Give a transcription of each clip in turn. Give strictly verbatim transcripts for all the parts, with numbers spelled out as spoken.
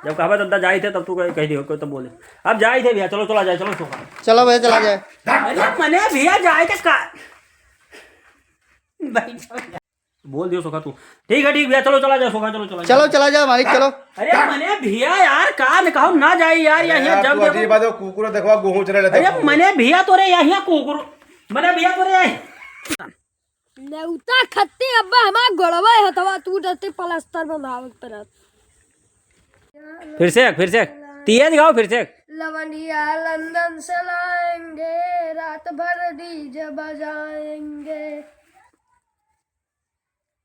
जब कहबे दादा जाई थे तब तू कह, कह दियो, कोई तो बोले। अब जाई थे भैया, चलो चला जाए, चलो सोखा। चलो भैया चला जाए। अरे मने भैया जाए के का? बोल दियो सोखा तू। ठीक है, ठीक भैया, चलो चला जाए सोखा, चलो चला चलो जाए। चला जाए मालिक, चलो। अरे मने भैया यार, का न कहो ना जाए यार, अरे यहाँ यार, जब तू देखो अजीब बात है, कुकुर देखवा, गोहूं चले लेते अरे कुकुर। मने भैया तोरे यहाँ कुकुर, मने भैया तोरे यहाँ। नेउता खत्ती अब्बा हमार गोड़वा हथवा टूटते प्लास्टर बनावे के पड़त। फिर से, फिर से। तेज गाओ फिर से। लवंडिया लंदन से लाएंगे, रात भर डीजे बजाएंगे।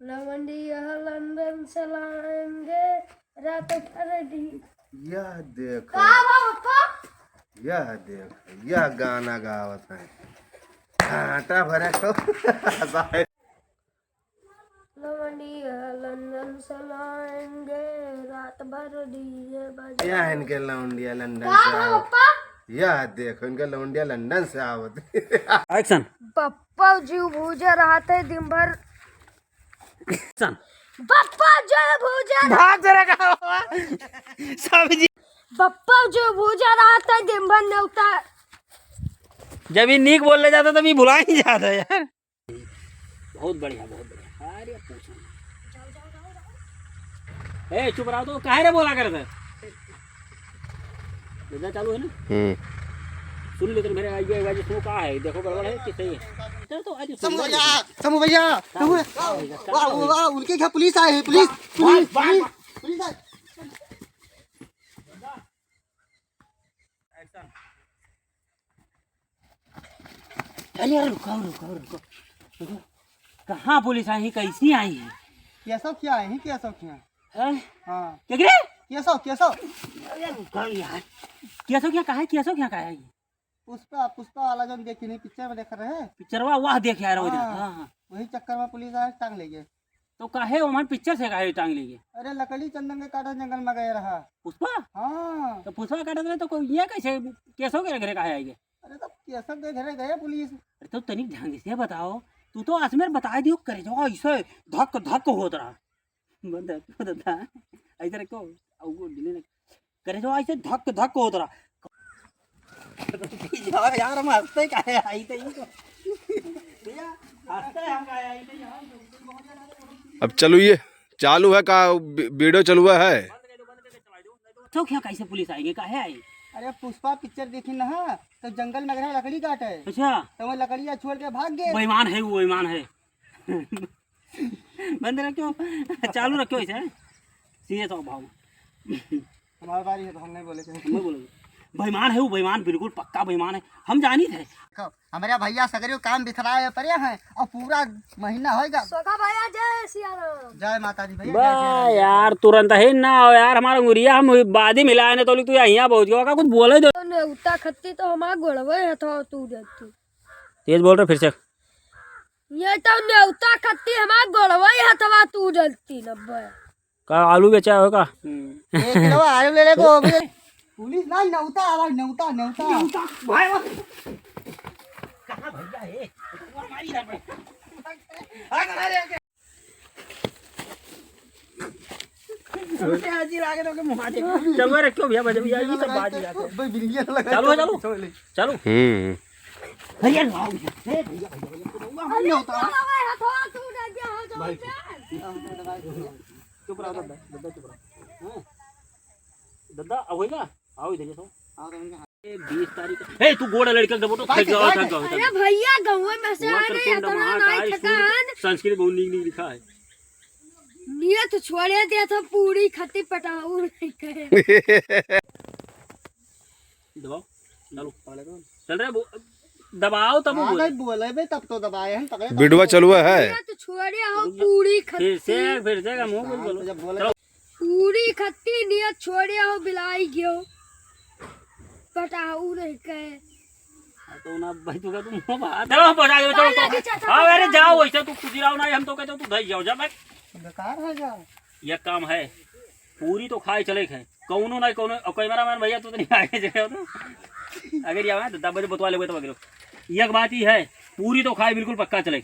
लवंडिया लंदन से लाएंगे, रात भर डी- यह देख, का बा पप्पा? यह देख, यह गाना गावत है, घाटा भरे को। लवंडिया लंदन से लाएंगे, रात भर डीजे बजा- यह इनके लौंडिया लंदन का से बा आवत। पप्पा? यह देखो, इनके लौंडिया लंदन से आवत। एक्शन। पप्पा जी भूजे रहत है दिन भर। एक्शन। पप्पा जी भूजे भाग जरा का बाबा। सब्जी। पप्पा जी भूजे रहत है दिन भर नेउता। जब ये नीक बोल ले जाता तब ये भुला ही जाता यार। बहुत बढ़िया, बहुत बढ़िया। अरे पूछो। ए चुप रहो तो, काहे रे बोला करत है? धंधा चालू है ना? हम्म। सुन लेते मेरे, आइए आवाज सुनो, का है, देखो गड़बड़ है कि सही है। चलो तो आज समू भैया, समू भैया, समू भैया। वाह, वाह, वाह, उनके घर पुलिस आए हैं, पुलिस, पुलिस, पुलिस, पुलिस आए। अरे यार, रुको, रुको, रुको, रुको। कहाँ पुलिस आई है, कैसी आई है? केसव क्या है, केसव क्या? हैं? हाँ। क्या गिरे? केसव, केसव। अरे रुको यार। केसव क्या कहा है, केसव क्या कहा है? पुष्पा, पुष्पा वाला जो देखी नहीं, पिक्चर में देख रहे हैं? पिक्चरवा वह देख यार, वो दिन। हाँ। हाँ, हाँ। वही चक्कर में पुलिस आया, टांग ले गए। तो काहे ओमन पिक्चर से काहे टांग लेगे? अरे लकड़ी चंदन के काटे जंगल में गए रहा। पुष्पा? हाँ। तो पुष्पा काटत रहे तो कोई ये कैसे केसव के घरे काहे आइगे? अरे तो केसव के घरे गए पुलिस। अरे तो तनिक ढंग से बताओ, तू तो आसमेर बता दियो, करेजवा ऐसे धक धक होत रहा। बंद है, बंद था। ऐसे रखो, और वो डिले ना। करेजवा ऐसे धक धक होत रहा। यार, हम हंसते काहे आई थे इनको? भैया, हंसते हम काहे आई थे यार? अब चलू, ये चालू है का? वी-, वीडियो चलू है? तो क्या, कैसे पुलिस आएंगे, काहे आए? अरे पुष्पा पिक्चर देखी ना, तो जंगल में गए लकड़ी काटे। अच्छा। तो वो लकड़िया छोड़ के भाग गए। बेईमान है वो, बेईमान है। बंद रखियो, चालू रखियो ऐसे, सीधे तो भाव। हमारे बारी है तो हम नहीं बोले थे। हम नहीं बोले। बेईमान है वो, बेईमान, बिल्कुल पक्का बेईमान है, हम जानी थे। देखो, हमारे भैया सगरियो काम बिथराए पड़े हैं और पूरा महीना होएगा। सोखा भैया, जय सिया राम। जय माता दी भैया, जय सिया वाह राम। यार, तुरंत ही ना हो यार, हमारा अंगुरिया हम बाद ही मिलाए ने तो तू यहाँ बहुत का कुछ बोले दो। तो नेउता खत्ती तो हमारा गोड़वे हथवा टूट जाती। तेज बोल रहे फिर से। ये तो नेउता खत्ती हमार गोड़वा ही हथवा टूट जाती नब्बे। का आलू बेचा हो का? हम्म। एक किलो आलू ले ले को हो गए। पुलिस ना, नेउता आवा, नेउता, नेउता। नेउता, भाई, वो कहाँ भैया है? वो हमारी ना भाई। आ, आ, आ, आ। उल्टे हाजिर आगे तो के मुँह आगे। चलो रे, क्यों भैया, बजे भैया, ये सब बात ही जाते हैं। भाई, बिल्लियाँ लगा चलो, चलो। चलो। हम्म। भैया, लाओ भैया। ए, भैया, भैया, भैया, तो हुआ, हम नहीं होता। अरे, हथवा टूट गया, हो जाओ भाई। चुप रहो, दादा, दादा, चुप रहो। हाँ। दादा, अब होएगा? आओ इधर, ये सो। ए, बीस तारीख का। ए, तू गोड़ा लड़का के बोलो, भाई, थक जाओ, भाई, थक जाओ, थक अरे जाओ। भैया, गाँव में से वो आने, तो इतना मार नहीं का थकान। संस्कृत बहुत नीक नीक लिखा है। नियत छोड़े दे तो पूरी खत्ती पटाऊ नहीं करे। दबाओ, चलो। चल रहे, वो दबाओ तब हाँ, बोले। नहीं बोले बे, तब तो दबाए हैं, पकड़े तब बिडवा तो चलुआ है। नियत छोड़े हो रुक जा। पूरी फिर से, खत्ती। फिर से, हम हो कुछ हाँ, बोलो। तो जब बोले चलो। पूरी खत्ती नियत छोड़े हो बिलाई गयो। पटाऊ नहीं कहे। हाँ, तो ना भाई, तू का, तू मुँह बाहर। चलो, हम पहुँचा देबे, चलो, पाला तो। की चाचा हाँ, अरे पहुँचा जाओ, दो। वैसे तू खुशी रहो ना, हम तो कहते हो, तू धई जाओ, जा भाई। बेकार है जा। ये काम है, पूरी तो खाए चले खे, कौनो ना कौनो, और कैमरामैन भैया, तू तो नहीं आए जे हो तो। अगर ये आवे ना, तो दस बजे बतवा लेबे, तो अगर एक बात ही है, पूरी तो खाए बिल्कुल पक्का चले।